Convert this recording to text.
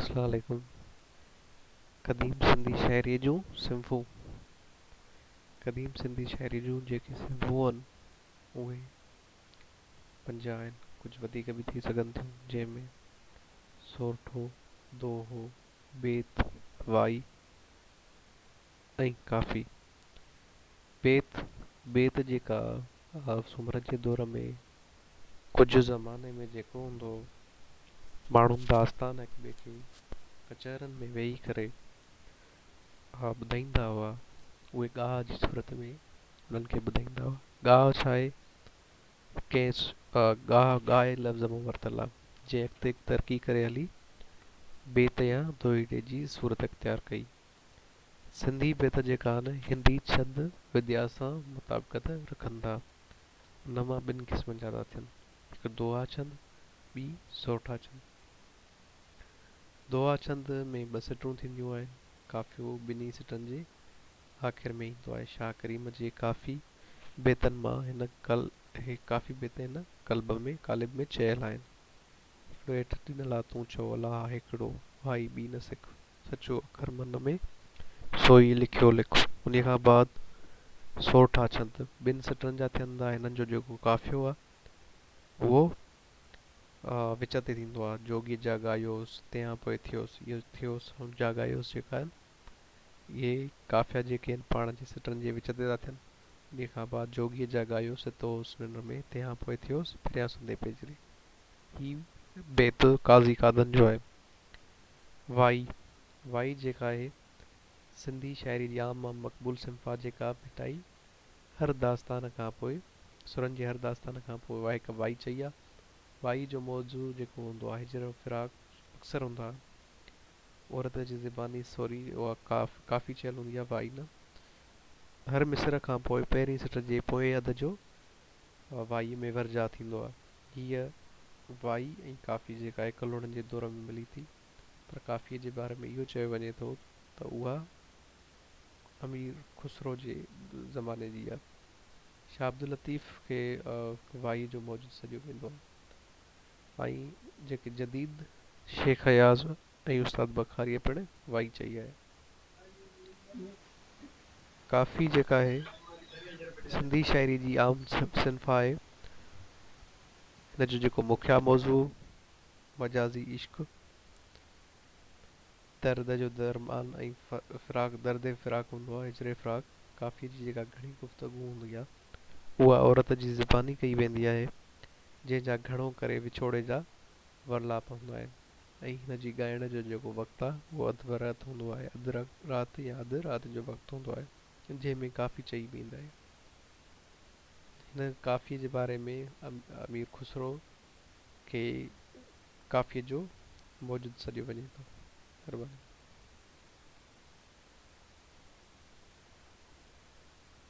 اسلام عليڪم. قديم سنڌي شاعريء جون صنفون. قديم سنڌي شاعريء جون جيڪي صنفون آهن اهي پنج آهن، ڪجهه وڌيڪ به ٿي سگهن ٿيون، جنهن ۾ سورٺو، دوهو، بيت، وائي ۽ ڪافي. بيت، بيت جيڪا سومرن جي دور ۾ ڪجهه زماني ۾ جيڪو هوندو هو، ماڻهو داستان هڪ ٻئي کي ڪچهرين ۾ ويهي ڪري ٻڌائيندا هئا، اهي ڳاهه جي صورت ۾ انهن کي ٻڌائيندا هئا. ڳاهه ڇا آهي؟ ڪنهن ڳاهه ڳائي لفظ مان ورتل آهي، جنهن اڳتي ترقي ڪري هلي بيت يا دوهيڙي جي صورت اختيار ڪئي. سنڌي بيت جيڪا آهن هندي ڇند وديا سان مطابقت رکن ٿا. ان مان ٻن قسمن جا ٿا ٿين، هڪ دوها ڇند، ٻي سورٺا ڇند. دوها ڇند ۾ ٻه سٽون ٿينديون آهن. قافيو ٻنهي سٽن جي آخر ۾ ايندو آهي. شاهه ڪريم جي ڪافي بيتن مان هن ڪل هي ڪافي بيت هن قلب ۾ قالب ۾ چيل آهن. هڪڙو هيٺ ڏنل آ تون چئو الله هيڪڙو، اهائي ٻي نه سک. سچو اکر من ۾، سوئي لکيو لک. انهيء کان بعد سورٺا ڇند ٻن سٽن جا ٿين ٿا. هنن جو جيڪو قافيو آهي، اهو وچ تي ٿيندو آهي. جوڳيء جاڳايوس، تنهان پوء ٿيوس. اهو ٿيوس ۽ جاڳايوس جيڪا آهن، اهي قافيا جيڪي آهن، پاڻ جي سٽن جي وچ تي ٿا ٿين. انهيء کان بعد جوڳيء جاڳايوس، ستو هوس ننڊ ۾، تنهان پوء ٿيوس، پھريان سندي پيچري. هي بيت قاضي قادن جو آهي. وائي، وائي جيڪا آهي سنڌي شاعري جي عام ۽ مقبول صنف آهي جيڪا ڀٽائي هر داستان کان پوء سرن جي هر داستان کان پوء اها هڪ وائي چئي آهي. وائي جو موضوع جيڪو هوندو آهي هجر و فراق اڪثر هوندو آهي. عورت جي زباني سوري اها ڪافي چيل هوندي آهي وائي نه. هر مصرع کان پوء پهرين سٽ جي پوئين اڌ جو وائيء ۾ ورجاء ٿيندو آهي. هيء وائي ۽ ڪافي جيڪا آهي ڪلهوڙن جي دور ۾ ملي ٿي، پر ڪافيء جي باري ۾ اهو چيو وڃي ٿو ته اها امير خسرو جي زماني جي آهي. شاهه عبداللطيف کي وائيء جو موجد سڏيو ويندو آهي ۽ جيڪي جديد شيخ اياز ۽ استاد بخاريء پڻ وائي چئي آهي. ڪافي جيڪا آهي سنڌي شاعري جي عام صنف آهي. هن جو جيڪو مکيه موضوع مجازي عشق، درد جو درمان ۽ فراق درد فراق هوندو آهي، هجر فراق. ڪافي جي جيڪا گهڻي گفتگو هوندي آهي اها عورت جي زباني ڪئي ويندي آهي، جنهن جا گهڻو ڪري وڇوڙي جا ورلاپ هوندا آهن. ۽ هن جي ڳائڻ جو جيڪو وقت آهي اهو اڌ ورات هوندو آهي، اڌ رات يا اڌ رات جو وقت هوندو آهي، جنهن ۾ ڪافي چئي ويندي آهي. هن ڪافيء جي باري ۾ امير خسرو کي ڪافيء جو موجد سڏيو وڃي ٿو. مھرباني.